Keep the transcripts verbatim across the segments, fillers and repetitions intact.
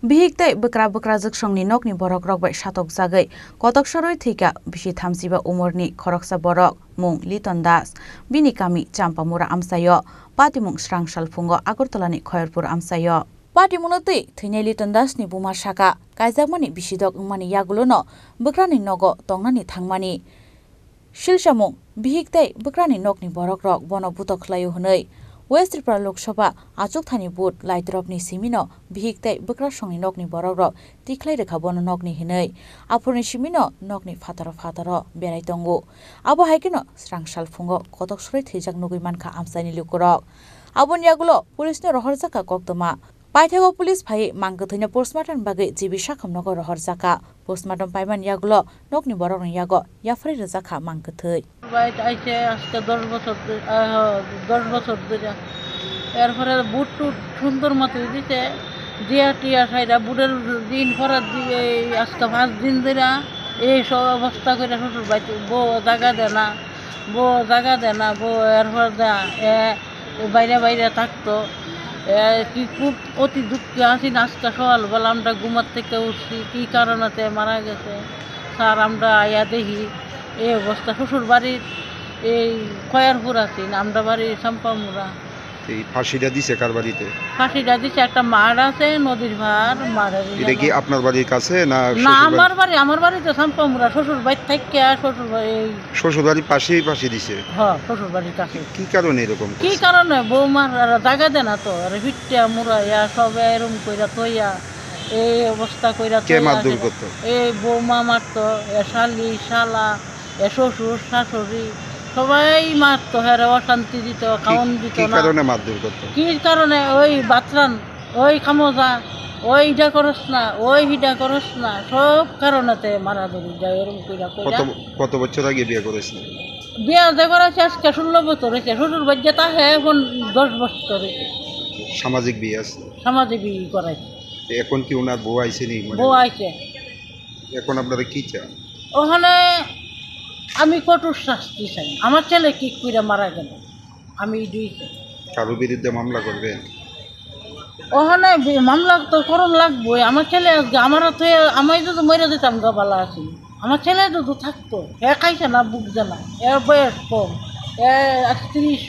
Bihik tei bwkra bwkrajwk songni nokni borok rok bai satok jagwi kotok sorwi thwikha bisi thamsiba umorni khoroksa borok, mung Liton Das. Bini kami Champamura amchaio, patimung srang salphungo Agartala ni Khoyerpur amchaio. Patimungno twi thwinai Liton Das ni buma saka, kaijakmani bisidok wngmani yagulono bwkrani nogo tongnani thangmani. Silsamung, bihik tei bwkrani nokni borok rok bono butok khlaio hwnwi West Tripura Lok Sabha achukthani vote laitropni simino bihik tei bwkra songni nokni borok rok tikhlai rwkha bono nokni hwnwi. Aphurni simino nokni phataro phataro berai tongo. Abo hai kheno srang salphungo kotok sorwi thwijak nugwi mankha amchaini lukurok. Aboni yagulo police no rohorjakha koktwma. Paithago police phaiwi mang kwthwino postmortem bagwi G B sakham nogo rohorjakha. Postmortem paimani yagulo nokni borokni yago yapharwi rwjakha mang kwthwi. Bai aise aste dos bochor dhori, ah, dos bochor dhori. Erpore but tut sundor motoi dise, diya tiya saida budel din pore di, ei aste pas din dhori, ei sob obosta kore sosur bai bo jaga dena, bo jaga dena, bo erpore da, e, বাইরে বাইরে থাকতো। এ, কি খুব অতি দুঃখে আছি না, আজকে সকালবেলা আমরা ঘুমার থেকে উঠছি, কি কারণেতে মারা গেছে। স্যার, আমরা আয়া দেখি এই অবস্থা। শ্বশুর বাড়ির এই কয়ারপুর আছি, আমরা বাড়ি সাম্পামুরা। এই ফাঁসিটা দিছে কার বাড়িতে? ফাঁসিটা দিছে একটা মাঠ আছে, নদীর পার, মাঠের এটা কি ইনারে। আপনার বাড়ির কাছে না না, শ্বশুর বাড়ি? আমার বাড়ি, আমার বাড়ি তো সাম্পামুরা, শ্বশুর বাড়ি থেকে, শ্বশুর বাড়ি এই শ্বশুর বাড়ির পাশেই ফাঁসি দিছে? হ্যাঁ, শ্বশুর বাড়ির কাছে। কি কারণে এরকম কি করছে? কারণে? বৌমার আর জায়গা দেয় না তো, আর ভিট্টা মুড়াইয়া সব এরম কইরা থইয়া, এই অবস্থা কইরা কে থইয়া মারধর আছে। করতো? এই বৌমা মারতো, এ শালি, শালা, এ শ্বশুর, শাশুড়ি, সবাই মারতো, হ্যাঁ রে, অশান্তি দিত, কি, খাওন দিত কি না। কারণে মারধর করতো? কি কারণে? ওই বাতরান, ওই খামোজা, ওই ইটা করস না, ওই হিটা করস না, সব কারণেতে মারাধরি যায়, এরম কইরা কইরা। কত, কত বছর আগে বিয়ে করেছিলেন? বিয়া যে করেছে আজকে ষোলো বছর হয়েছে। শ্বশুর বাড়ি যেটা হ্যাঁ এখন দশ বছর হয়েছে। সামাজিক বিয়ে আছে? সামাজিক বিয়ে করাইছে। তো এখন কি ওনার বউ আইছে নি? মানে বউ আইছে। এখন আপনারা কি চান? ওখানে আমি কঠোর শাস্তি চাই। আমার ছেলে কি করে মারা গেল, আমি এটাই চাই। কারো বিরুদ্ধে মামলা করবেন? ওখানে বি-, মামলা তো করণ লাগবোই। আমার ছেলে আজকে, আমার তো এ-, আমি যদি মরে যেতাম গা, ভালো আছি। আমার ছেলে যদি থাকতো, এ খাইছে না, বুঝছে না, এর বয়স কম, এ আজ তিরিশ,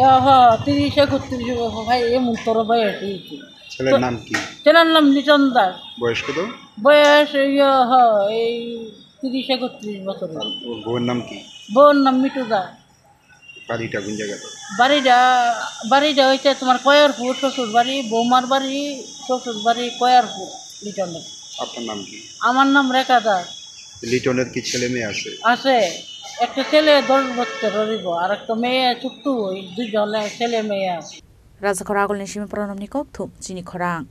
এ হ, তিরিশ, একত্রিশ, ভাই, এমন তোর বয়স হয়েছে। ছেলের তো নাম কি? ছেলের নাম লিটন দাস। বয়স কত? বয়স এই, হ, এই তিরিশ, একত্রিশ বছর। আর ওর বউয়ের নাম কি? বউর নাম মিঠু দাস। বাড়িটা কোন জায়গাতে? বাড়িটা, বাড়িটা হইছে তোমার কয়ারপুর, শ্বশুর বাড়ি, বৌমার বাড়ি, শ্বশুর বাড়ি কয়ারপুর, লিটনের। আপনার নাম কি? আমার নাম রেখা দাস। লিটনের কি ছেলে মেয়ে আছে? আছে, একটা ছেলে দশ বছর হইব, আর একটা মেয়ে ছোট্ট, ওই দুজনে ছেলে মেয়ে আছে। Rajakhor agulni simi Pranamni kokthum chini khorang.